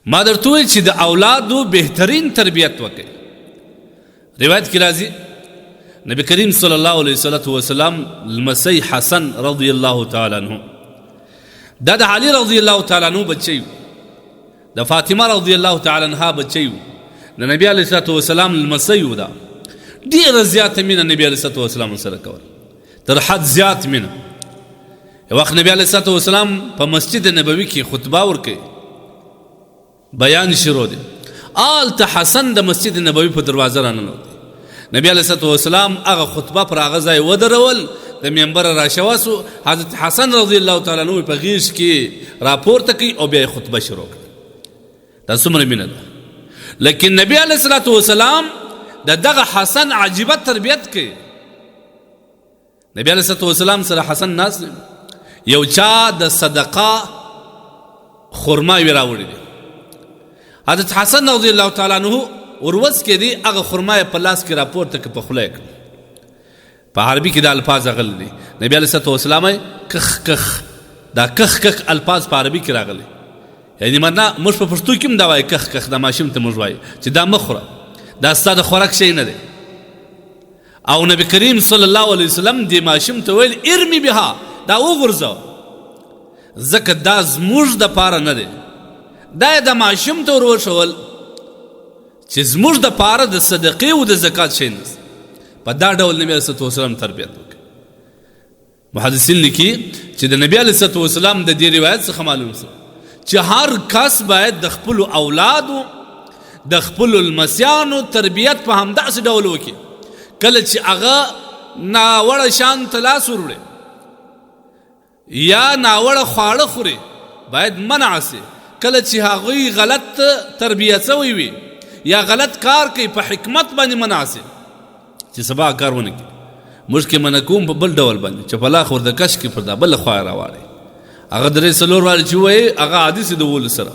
ما درته وویل چې د اولادو بهترین تربیت وکړئ. روایت کې راځي، نبی کریم صلی الله علیه وسلم لمسی حسن رضی الله تعالی عنہ، دا د علی رضی الله تعالی عنہ بچی، د فاطمه رضی الله تعالی عنها بچی، د نبی علیه الصلاة والسلام لمسی و. دا ډېره زیاته مینه نبی علیه الصلاة والسلام سره کوله، تر حد زیات مینه. یو وخت نبی علیه الصلاة والسلام په مسجد نبوي کې خطبه ورکوي، بیان شروع دی. آلته حسن د مسجد نبوي په دروازه راننوت. نبی علیه الصلاة والسلام هغه خطبه پر هغه ځای ودرول، د منبر راشوه سو، حضرت حسن رضی الله تعالی عنہ په غیږ کې راپورته کوي او بیا یې خطبه شروع کړه. دا څومره مینه ده! لیکن نبی علیه الصلاة والسلام د دغه حسن عجیبه تربیت کوي. نبی علیه الصلاة والسلام سره حسن ناست دی، یو چا د صدقه خرما وی راوړي دي. حضرت حسن رضی الله تعالی عنہ وروس کې دی، هغه خرما په لاس کې راپورته کې په خوله کړ. په عربي کې دا الفاظ غل دي. نبی علیه الصلاة والسلام کخ کخ، دا کخ کخ الفاظ په عربي کې راغلي، یعنی معنا موږ په پښتو کې هم دا وایي کخ کخ، دا ماشوم ته موږ وایي چې دا مه خوره، دا ستا د خوراک شی نه دی. او نبی کریم صلی الله علیه وسلم دې ماشوم ته ویل ارمی بها، دا وغورځوه، ځکه دا زموږ د پاره نه دی. دا یې د ماشوم ته ور وښول چې زموږ د پاره د صدقې او د زکات شی نه. په دا ډول نبی علیه الصلاة تربیت وکړي. محدثین لیکي چې د نبی علیه الصلاة والسلام د دې روایت څخه معلوم سو چې هر کس باید د خپلو اولادو، د خپلو لمسیانو تربیت په همداسې ډول وکړي. کله چې هغه ناوړه شان ته لاس وروړي یا ناوړه خواړه خوري، باید منع سي. کله چې هغوی غلط تربیه سوی وي یا غلط کار کوي، په حکمت باندې منع سي چې سبا کار ونه کړي. موږ کې منع کوم په بل ډول باندې چې په لاخ ورته کش کې پر دا بله خوا یې راواړوي. هغه درې څلور وارې چې ووایي، هغه عادي سي د ولو سره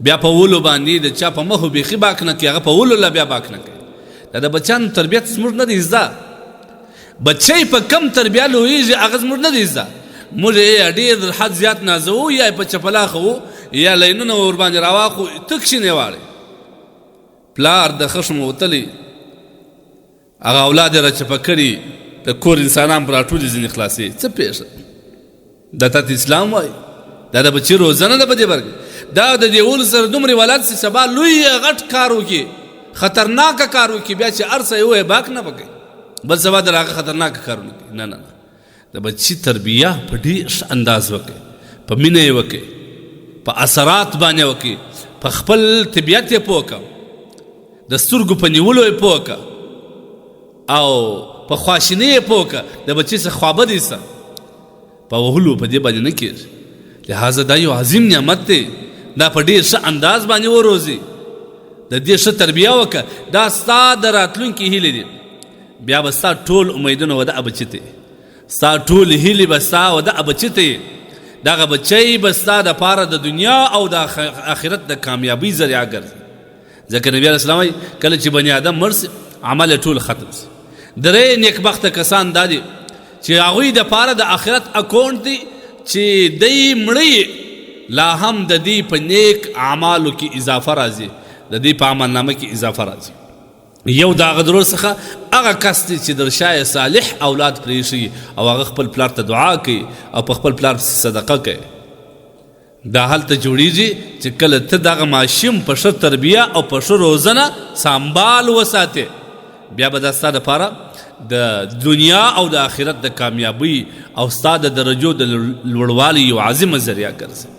بیا په ولو باندې د چا په مخو بیخي باک نه کوي، هغه په ولو لا بیا باک نه کوي. دا د بچیانو تربیت زموږ نه دی زده. بچی په کم تربیه لویږي هغه زموږ نه دی زده. موږ یې ډېر تر حد زیات نازوو، یا یې په چپلاخه وو، یا لینونه ورباندې راواخو، ته کښېنې واړې. پلار د خښمو وتلی، هغه اولاد یې راچپه کړي، د کور انسانان پر راټولې ځینې خلاصې. څه پېښه دا ته اسلام وایي؟ دا د بچي روزنه ده. په دې برخه دا د دې ولس سره دومره ولد چې سبا لوی غټ کار وکړي، خطرناک کار وکړي، بیا چې هر څه یې ووایي باک نه پکوي، بل سبا در هغه خطرناک کارونه کوي. نه نه نه، د بچي تربیه په ډېر ښه انداز وکړي، په مینه یې وکړي، په اثرات باندې وکړي، په خپل طبیعت یې پوه کړه، د سترګو په نیولو یې پوه کړه او په خواشینۍ یې پوه کړه. د بچي څخه خوابدی سه، په وهلو په دې باندې نه کېږي. لهذا دا یو عظیم نعمت دی، دا په ډېر ښه انداز باندې وروزي، د دې ښه تربیه وکړه. دا ستا د راتلونکي هیلې دي. بیا به ستا ټول امیدونه وده بچي ته، ستا ټول هیلې به ستا وده بچي ته. دغه بچی به ستا دپاره د دنیا او د آخرت د کامیابۍ ذریعه ګرځي. ځکه نبی علیه السلام وایي کله چې بني آدم مړ سي، عمل یې ټول ختم سي. درې نیکبخته کسان دا دي چې هغوی دپاره د آخرت اکاونټ دی چې دی مړی لا هم د دی په نیک اعمالو کې اضافه راځي، د دی په عملنامه کې اضافه راځي. یو د هغه درو څخه هغه کس دی چې در شای صالح اولاد پرېښي او هغه خپل پلار ته دعا کوي او په خپل پلار پسې صدقه کوي. دا هلته جوړیږي چې کله ته دغه ماشوم په ښه تربیه او په ښه روزنه سامبال وساتې، بیا به دا ستا دپاره د دنیا او د آخرت د کامیابۍ او ستا د درجو د لوړوالي یو عظیمه ذریعه ګرځي.